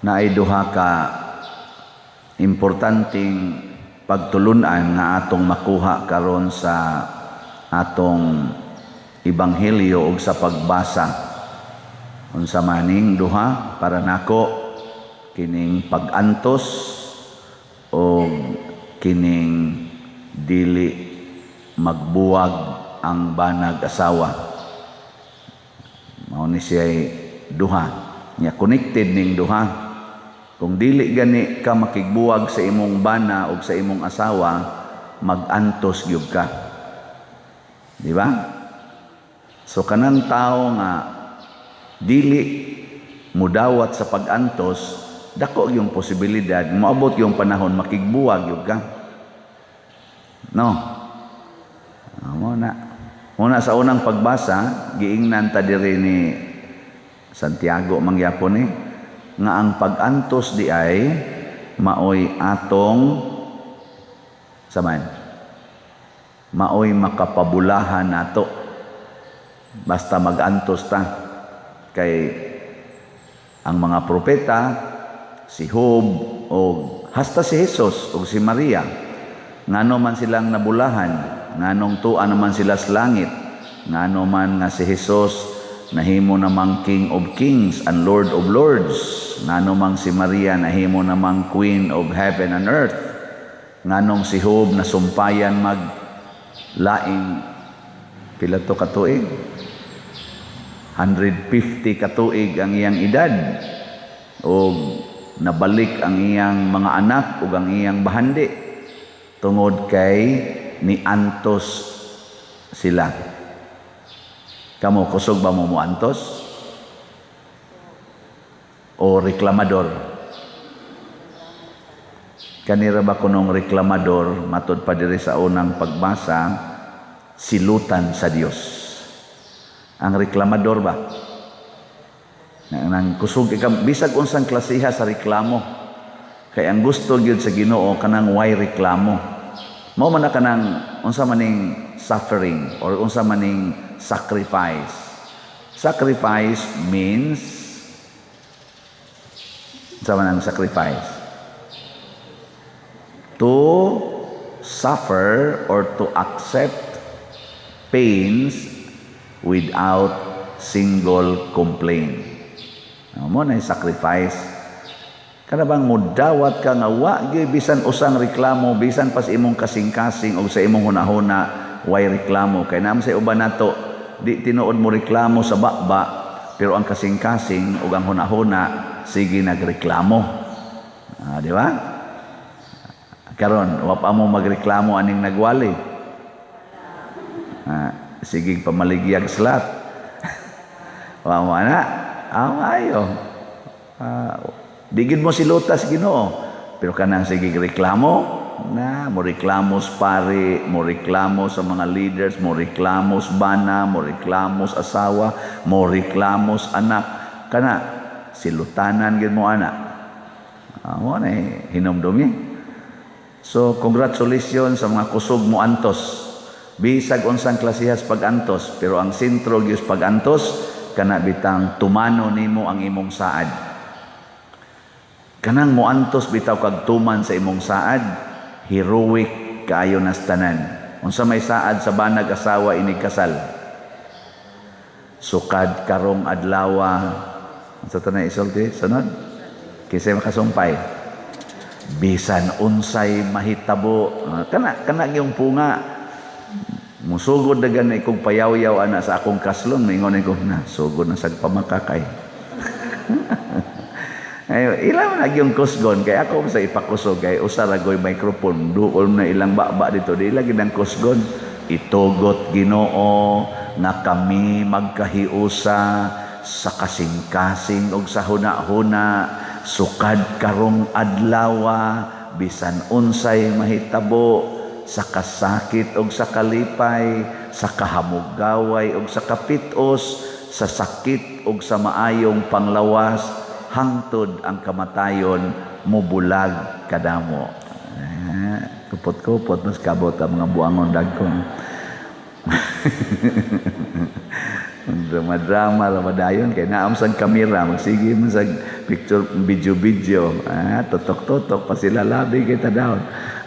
Naay duha ka importanteng pagtulunan nga atong makuha karon sa atong ebanghelyo ug sa pagbasa. Unsa maning duha? Para nako, kining pag-antos o kining dili magbuwag ang banag asawa. Mao ni siya duha nya, connected ning duha. Kung dili gani ka makigbuwag sa imong bana o sa imong asawa, magantos gyud ka, di ba? So kanang tao nga dili mudawat sa pag-antos, dako yung posibilidad moabot yung panahon makigbuwag gyud ka, no? Mo na muna sa unang pagbasa, giingnan ta diri ni Santiago mangyapon ni nga ang pag-antos di ay maoy atong saman, maoy makapabulahan nato basta mag-antos ta. Kay ang mga propeta, si Job o hasta si Jesus o si Maria, ngano man silang nabulahan? Nganong tua naman sila sa langit? Ngano man nga si Jesus nahimo namang King of Kings and Lord of Lords? Ngano mang si Maria nahimo namang Queen of Heaven and Earth? Nganong si Job nasumpayan mag laing pila to katuig, 150 katuig ang iyang edad, o nabalik ang iyang mga anak ug ang iyang bahandi? Tungod kay niantos sila. Kamo, kusog ba mo moantos o reklamador? Kanira ba kunong reklamador, matod pa diri sa unang pagbasa, silutan sa Dios ang reklamador ba? Nang kusog ikaw bisag unsang klasiha sa reklamo, kay ang gusto gyud sa Ginoo kanang way reklamo. Mao man na kanang unsa maning suffering or unsa maning sacrifice. Sacrifice means, unsa man ang sacrifice? To suffer or to accept pains without single complaint. Mo na sacrifice. Kana bang mudawat ka nga wa gyud bisan usang reklamo, bisan pa sa imong kasing-kasing o sa imong hunahuna way reklamo? Kay naman sa uban nato, di tinuod mo reklamo sa baba, pero ang kasing-kasing ug ang hunahuna sige nagreklamo. Ah, di ba? Karon wa pa mo magreklamo aning nagwali. Ah, sige pamaligyag slot. Wa mo ana. Ah, ayo. Ah, di gid mo silutas Ginoo. Pero kanang sige reklamo, na mo reklamo sa pare, mo reklamo sa mga leaders, mo reklamo sa bana, mo reklamo sa asawa, mo reklamo sa anak. Kana silutanan gid mo ana. Ah, mo na hinumdumi. So congratulations sa mga kusog mo antos. Bisag unsang klasehas pag-antos, pero ang sentro gyud pag-antos kana bitang tumano nimo ang imong saad. Kanang moantos bitaw kag tuman sa imong saad, heroic kaayo nas tanan. Unsa may saad sa banag asawa inig kasal? Sukad karong adlawa. Unsa ta na isulti? Sunod? Kinsay makasumpay? Bisan unsay mahitabo. Ah, kana kana yung punga. Musugod na gani kong payaw-yaw ana sa akong kaslon, maingon ko na, sugod na sag pamakakay. Ay, ilang na yung kusgon kay ako sa ipakusog kay usa ra goy microphone, duol na ilang baba dito, di lagi nang kusgon. Itugot, Ginoo, nga kami magkahiusa sa kasing-kasing ug sa huna-huna sukad karong adlawa, bisan unsay mahitabo, sa kasakit ug sa kalipay, sa kahamugaway ug sa kapitos, sa sakit ug sa maayong panglawas, hangtod ang kamatayon mubulag kadamo. Eh, kupot-kupot mas kabot ang mga buangon dagkon. Drama-drama ra dayon kay naam sa kamera, magsige man sa picture, video-video, ah, totok-totok pa sila, labi kita daw.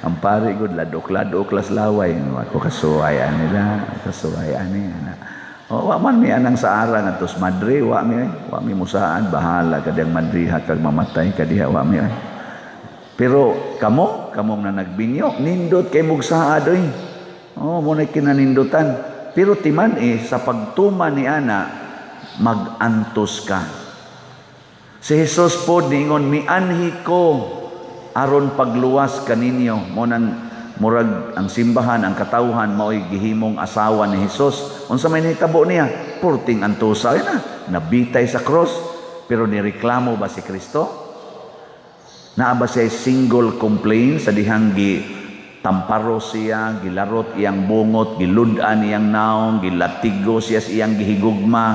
Ang pare gud, ladok-ladok las laway. Ako kasuway ani la, kasuway ani ana. Oh, wa man mi anang saara ngadto sa madre, wa mi, wa mi musaad, bahala kadiyang madriha kag mamatay kadiha, wa mi ay. Pero kamo, kamong na nagbinyo, nindot kay mugsaad oy. Oh, mo na kinanindutan. Pero timan eh, sa pagtuman ni ana, magantos ka. Si Jesus po niingon, "Mianhi ko aron pagluwas kaninyo." Mo nang murag ang simbahan, ang katawhan, mao'y gihimong asawa ni Jesus. Unsa may nahitabo niya? Purting antusa na, nabitay sa cross. Pero nireklamo ba si Kristo? Naa ba siya single complaint sa dihang gi tamparo siya, gilarot iyang bungot, gilud-an iyang naong, gilatigo siya sa iyang gihigugma?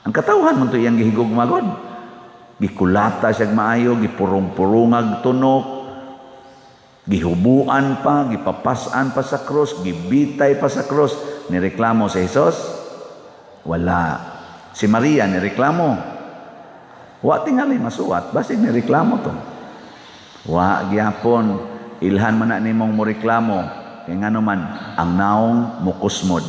Ang katawhan man to iyang gihigugma god. Gikulata siya maayo, gipurong-purungag tunok, gihubuan pa, gipapasan pa sa krus, gibitay pa sa krus. Nireklamo si Jesus? Wala. Si Maria nireklamo? Wa tingali masuwat, basig nireklamo to. Wa gyapon. Ilhan man na nimong moreklamo kay ngano man ang naong mukusmod.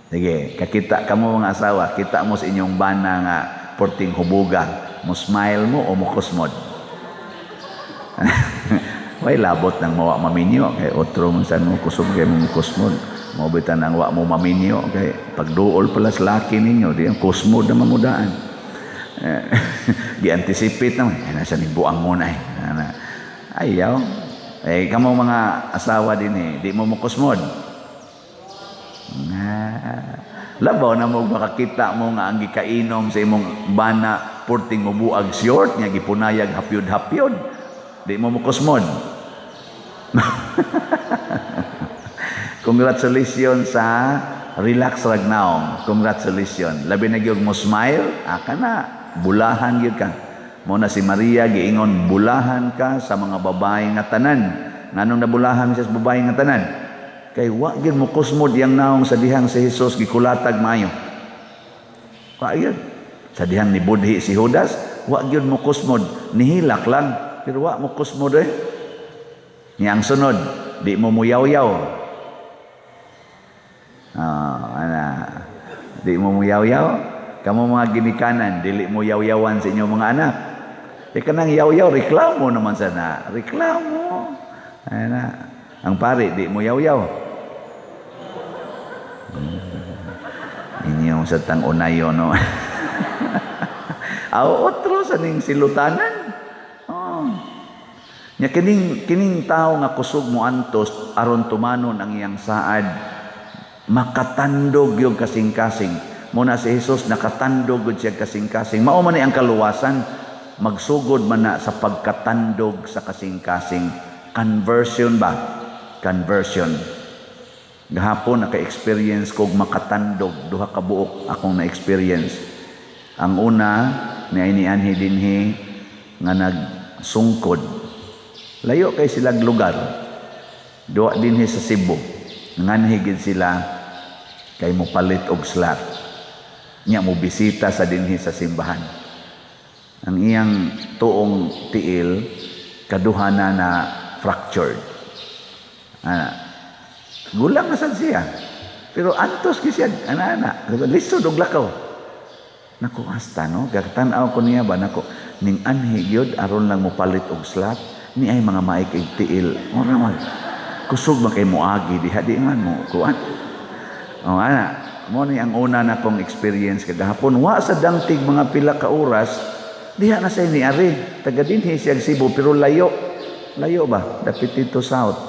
Sige, kakita kamo mga asawa, kita mo sa inyong bana nga porting hubuga, mo smile mo o mukusmod? Way labot nang mawa maminyo kay otro man san mo kusog kay mo kusmod. Mo bitan ang wa mo maminyo kay pagduol pala sa laki ninyo, di ang kusmod na mamudaan. Gi-anticipate naman, ay nasa ni buang mo na eh. Ana. Ayaw. Eh, kamo mga asawa din eh, di mo mukusmod. Nga. Labaw na mo makakita mo nga ang gikainom sa imong bana purting mubuag short nga gipunayag hapyod-hapyod. Di mo mukusmod. Congratulations sa relax ragnaong. Congratulations. Labi na gyud mo smile, aka na bulahan gyud ka. Mo na si Maria giingon, "Bulahan ka sa mga babae nga tanan." Nganong nabulahan siya sa babae nga tanan? Kay wa gyud mo kusmod yang naong sa dihang si Jesus gikulatag maayo. Wa gyud. Sa dihang nibudhi si Judas, wa gyud mo kusmod, nihilak lang, pero wa mo kusmod eh. Nya ang sunod, di mo muyaw-yaw. Ah, ana. Di mo muyaw-yaw. Kamo mga ginikanan, dili mo yaw-yawan sa inyong mga anak. Di ka nang yaw-yaw, reklamo naman sana. Reklamo. Ana. Ang pare, di mo yaw-yaw. Inyong sa tang unayo, no? Aw, otro sa ning silutanan. Oh. Nya kining kining tao nga kusog mo antos aron tumanon ang iyang saad, makatandog yung kasing-kasing. Muna si Jesus nakatandog gud siya kasing-kasing. Mao man ni ang kaluwasan, magsugod man na sa pagkatandog sa kasing-kasing. Conversion ba? Conversion. Gahapon naka-experience kog makatandog, duha ka buok akong na-experience. Ang una ni nianhi dinhi nga nagsungkod. Layo kay silag lugar. Duha dinhi sa Cebu. Nganhi gid sila kay mopalit og slot. Nya mo bisita sa dinhi sa simbahan. Ang iyang tuong tiil kaduha na na fractured. Ana. Gulang na sad siya. Pero antos gyud siya, ana ana. Lisod og lakaw. Nako hasta no, gatan-aw ko niya ba nako ning anhi gyud aron lang mopalit og slot ni ay mga maik tiil. Mura mag kusog man kay moagi diha, di man mo kuan. Oh ana, mo ni ang una na kong experience kagahapon. Wa sa dangtig mga pila ka oras diha na sa ni ari. Taga dinhi siya Cebu pero layo. Layo ba? Dapit dito south.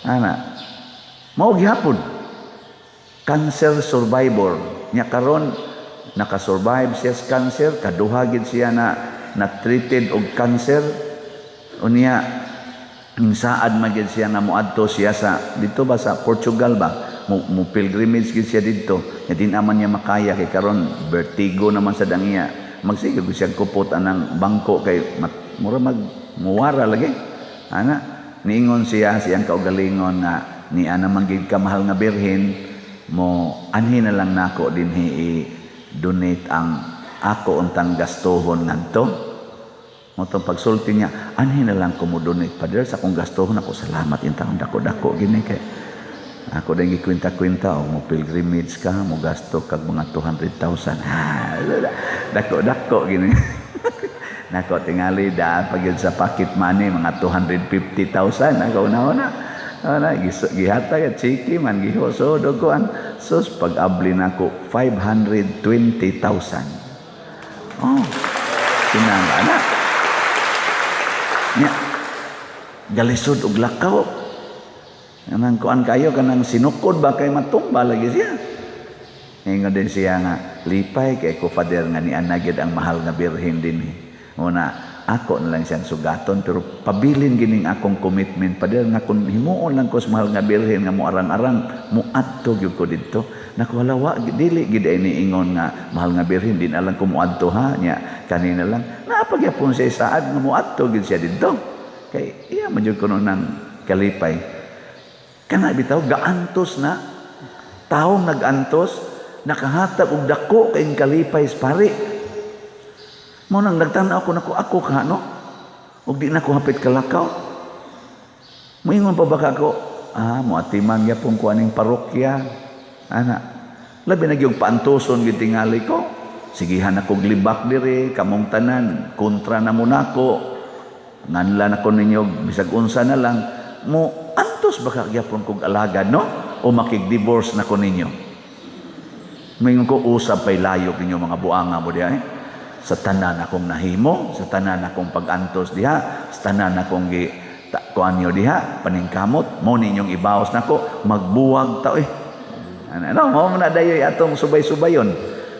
Ana. Mao gihapon. Cancer survivor. Nya karon nakasurvive siya sa cancer, kaduha gid siya na na treated og cancer. Unya ning saad man gid siya nga moadto siya sa dito ba sa Portugal ba, mo pilgrimage gid siya didto. Nya di naman niya makaya kay karon vertigo naman sa dangiya. Magsige gud siya kupot anang bangko kay mura mag muwara lagi. Ana, niingon siya siyang kaugalingon nga niya naman gid ka, mahal nga birhen. Mo anhi na lang nako dinhi i-donate ang ako untang gastuhon ngadto. Mo tong pagsulti niya, anhi na lang ko mo donate, Father, sa akong gastuhon ako. Salamat intawon, dako-dako gini kay ako din gikwenta-kwenta o mo pilgrimage ka, mo gasto kag mga 200,000. Ha, dako-dako gini. Nako tingali da pag sa pocket money mga 250,000 ako na na. Ana gihatag at chiki man gihoso dugoan sus pag-abli nako 520,000. Oh. Kinanga na. Nya galisod og lakaw. Kanang kuan kayo, kanang sinukod ba kay matumba lagi siya. Ingon din siya nga lipay kay ko, Father, nga ni anagid ang mahal nga Birhen din. Una ako na lang siyang sugaton, pero pabilin gining akong commitment, Father, nga kung himuon lang ko sa mahal nga Birhen nga mo arang-arang, muadto gyud ko didto. Naku, hala, wa dili gid ay niingon nga mahal nga Birhen din alang ko muadto ha nya kanina lang napagyapon siya saad nga muadto gid siya didto kay iya man jud kuno nang kalipay. Kana bitaw gaantos na taong nag-antos nakahatag og dako kayong kalipay sa pari. Mo nang nagtan-aw ko nako ako ka no. Ug di na ko hapit kalakaw. Moingon pa ba ka ko? Ah, mo atiman gyapon ko aning parokya. Ana. Labi na gyud paantoson gyud tingali ko. Sigihan ako libak diri, kamong tanan kontra na mo nako. Nganlan ako ninyo bisag unsa na lang mo antos ba ka gyapon kog alagad no? O makig-divorce na ko ninyo. Moingon ko usab pay layo ninyo mga buanga mo diha eh. Sa tanan akong nahimo, sa tanan akong pag-antos diha, sa tanan akong gi kuan niyo diha, paningkamot, mo ninyong ibaos nako, magbuwag ta eh. Ano, ano mo na dayoy atong subay-subayon.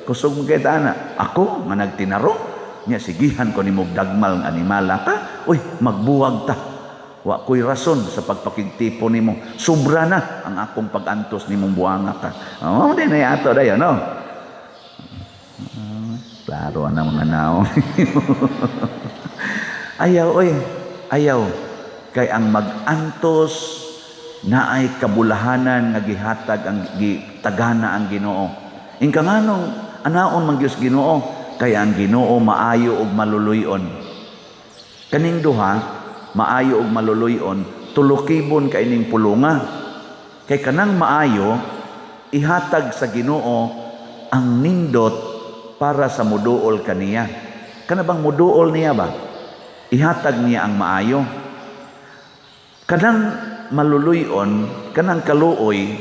Kusog mo kay ana, ako nga nagtinarong, nya sigihan ko nimo dagmal nga animala ka, uy, magbuwag ta. Wa ko'y rason sa pagpakigtipo nimo. Sobra na ang akong pag-antos nimong buwanga ka. Oh, di na ato dayon, no? Klaro ang mga naong. Ayaw, oy. Ayaw. Kay ang mag-antos na ay kabulahanan nga gihatag ang gitagana ang Ginoo. Inka nganong anaon man Diyos Ginoo, kay ang Ginoo maayo ug maluluy-on. Kaning duha, maayo ug maluluy-on, tulukibon kay ning pulunga. Kay kanang maayo ihatag sa Ginoo ang nindot para sa muduol kaniya. Kana bang muduol niya ba? Ihatag niya ang maayo. Kanang maluluy-on, kanang kaluoy,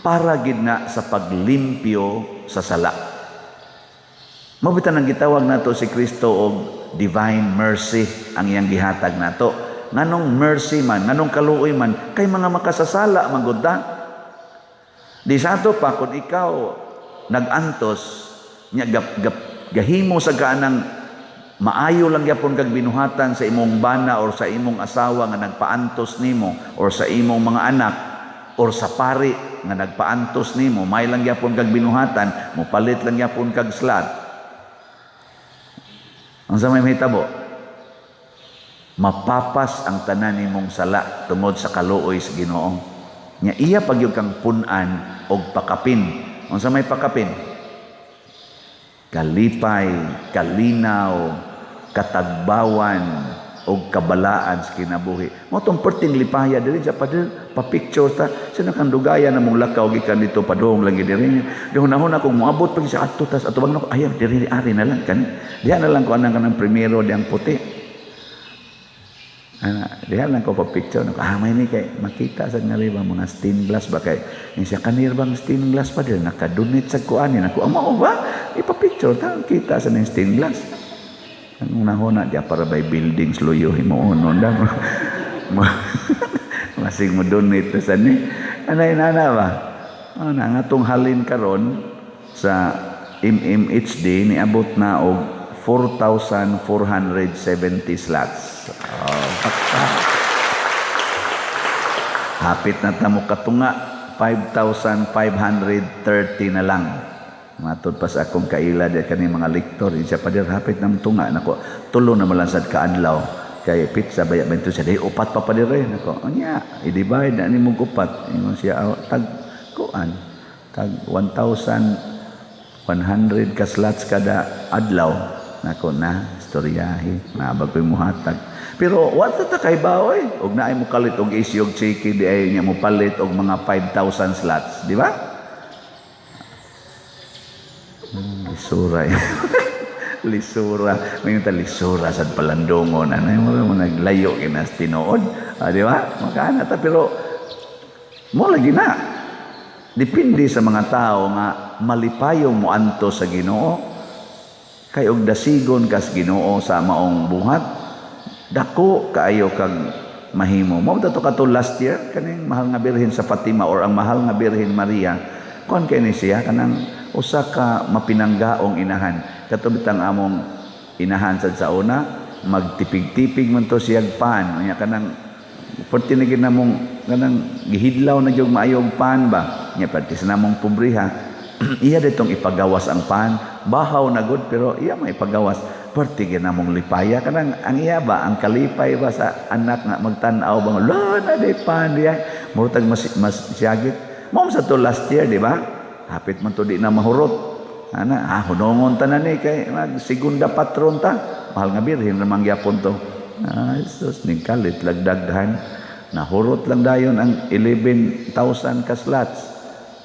para gid na sa paglimpyo sa sala. Mabitan ang gitawag nato si Kristo og divine mercy ang iyang gihatag nato. Nganong mercy man, nganong kaluoy man, kay mga makasasala man gud ta. Di sa ato pa kung ikaw nag-antos nya gap, gap, gahimo sa kaanang maayo lang gyapon kag binuhatan sa imong bana or sa imong asawa nga nagpaantos nimo or sa imong mga anak or sa pari nga nagpaantos nimo, may lang gyapon kag binuhatan, mopalit lang gyapon kag slot. Unsa may mahitabo? Mapapas ang tanan nimong sala tungod sa kaluoy sa Ginoo. Nya iya pagyud kang pun-an og pakapin. Unsa may pakapin? Kalipay, kalinaw, katagbawan og kabalaan sa kinabuhi. Mo tong perting lipaya diri sa pader, pa-picture ta. Sino kang dugaya na mong lakaw gikan dito padung lang diri. Gahunahon akong moabot pag sa ato tas atubang nako ayaw diri ari na lang kan. Diha na lang ko anang kanang primero diyang puti. Ana, diha lang ko pa-picture nako. Ah, may ni kay makita sa nga ba mga stained glass ba kay yung siya kanir bang stained glass pa diri nakadunit sa kuan ni nako. Amo ba? Ipa-picture ta kita sa ning stained glass. Ang unahona diya para by buildings luyo himuon no da. Masig mo donate sa ni. Anay nana ba? Ano nga atong halin karon sa MMHD niabot na og 4,470 slots. Oh. Hapit na ta mo katunga, 5,530 na lang. Matod pa sa akong kaila di kani mga lektor, siya pa dir hapit na tunga nako. Tulo na malansad ka adlaw kay pizza baya bento siya di upat pa pa dire nako. Unya, i-divide na nimo upat. Ingon siya tag kuan. Tag 1,100 ka slots kada adlaw. Nako na, istoryahe, naabag ko'y muhatag. Pero wa ta kay baoy, og naay mo kalit og issue og chiki di ay niya mo palit og mga 5,000 slots, di ba? Lisura. Lisura. May ta lisura sa palandongon. Ano yung mo naglayo kinas tinuod. Ah, di ba? Makaana ta, pero mo lagi na. Depende sa mga tao nga malipayong mo anto sa Ginoo. Kay og dasigon kas Ginoo sa maong buhat, dako kaayo kag mahimo. Mao to kato last year kaning Mahal nga Birhen sa Fatima or ang Mahal nga Birhen Maria. Kuan kay ni siya kanang usa ka mapinanggaong inahan. Kato bitang among inahan sad sa una, magtipig-tipig man to siyag pan. Unya kanang perti na gid namong kanang gihidlaw na gyud maayog pan ba. Nya perti sa namong pobriha. Iya ditong ipagawas ang pan, bahaw na gud pero iya maipagawas. Perti gyud namong lipaya kanang ang iya ba ang kalipay ba sa anak nga magtan-aw ba la na day pan diya murtag mas mas siyagit. Mao sa to last year, di ba? Hapit man to di na mahurot. Ana, ah, hunongon ta na ni kay mag segunda patron ta. Mahal nga Birhen ra man gyapon to. Ah, Jesus, ning kalit lagdaghan. Nahurot lang dayon ang 11,000 ka slots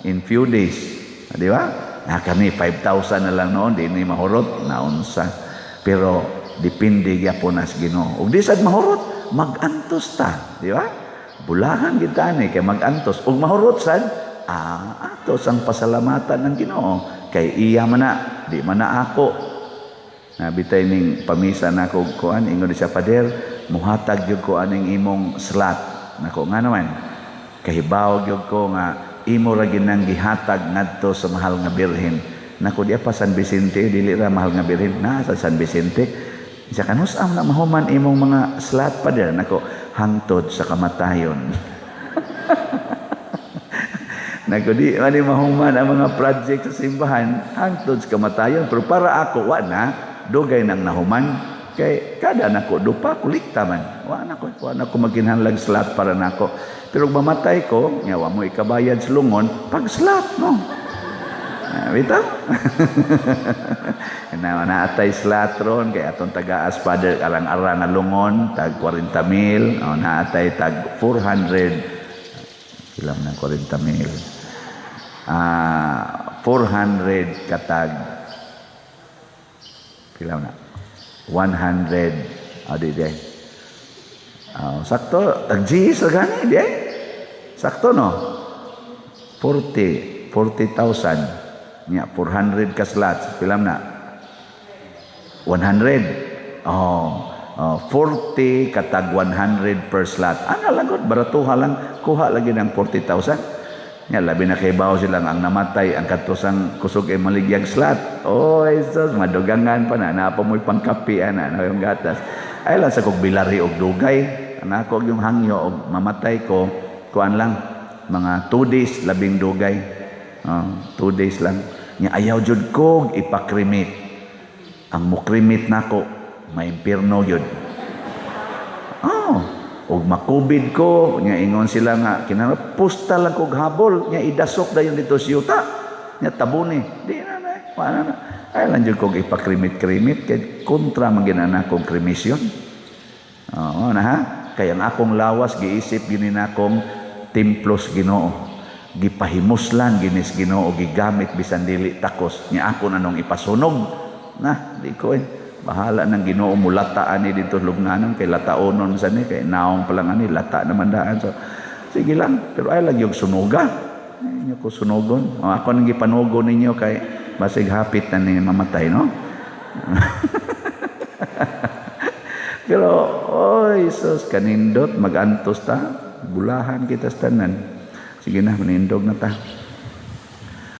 in few days. Ah, di ba? Ah, kani 5,000 na lang noon, di ni mahurot, naunsa. Pero depende gyapon nas Ginoo. Ug di sad mahurot, magantos ta, di ba? Bulahan kita ni kay magantos. Ug mahurot sad, ah, atos ang pasalamatan ng Ginoo kay iya man na, di man na ako. Nabitay ning pamisa nako kuan, ingon siya, "Pader, muhatag gyud ko aning imong slot." Nako, nga naman, kahibaw gyud ko nga imo ra ginang gihatag ngadto sa Mahal nga Birhen. Nako, di pa San Vicente, dili ra Mahal nga Birhen na sa San Vicente. Isa kanus am na mahuman imong mga slot, pader? Nako, hangtod sa kamatayon. Nako, di man mahuman ang mga project sa simbahan hangtod sa kamatayon. Pero para ako, wa na, dugay nang nahuman. Kay kada nako dupa kulikta man. Wa na ko magkinahanglag slot para nako. Pero kung mamatay ko, nya wa mo ikabayad sa lungon, pag slot no. Ah, bitaw. Na naatay slot ron kay atong tagaas, Father, arang-arang nga lungon tag 40 mil, oh, naatay tag 400 ilam ng 40 mil. Ah, 400 katag pila na? 100, ah, di di. Ah, sakto tag Gs ra gani di. Sakto no? 40 40,000 nya 400 ka slots, pila na? 100. Oh, oh, 40 katag 100 per slot. Ana lang gud, baratuha lang, kuha lagi ng 40,000. Nya labi na kay bawo silang ang namatay ang katusang kusog ay maligyag slot. Oh, Jesus, madugangan pa na naa pa mo'y pangkapi ana na yung gatas. Ay lang sa kog bilari og dugay. Ana ko yung hangyo og mamatay ko, kuan lang mga 2 days labing dugay. Oh, 2 days lang. Nya ayaw jud kog ipa-cremate. Ang mo-cremate nako, maimpirno gyud. Oh, og makubid ko, nya ingon sila nga kinahanglan pusta lang kog habol, nya idasok dayon dito sa yuta. Nya tabuni. Di na na, wala na. Ay lang jud kog ipa-cremate-cremate kay kontra man ginana kog cremation. Oo na ha. Kay ang akong lawas giisip gini nakong templo sa Ginoo. Gipahimuslan ginis Ginoo, gigamit bisan dili takos. Nya ako na nung ipasunog. Na, di ko eh. Bahala ng Ginoo mulataan ni dito lubnganon kay lataonon sa ni kay naong pa lang ani lata naman daan. So sige lang, pero ay lang yung sunuga. Inyo ko sunugon. O, ako nang gipanugo ninyo kay basig hapit na ni mamatay, no? Pero, oy, sus, kanindot, magantos ta, bulahan kita sa tanan. Sige na, manindog na ta.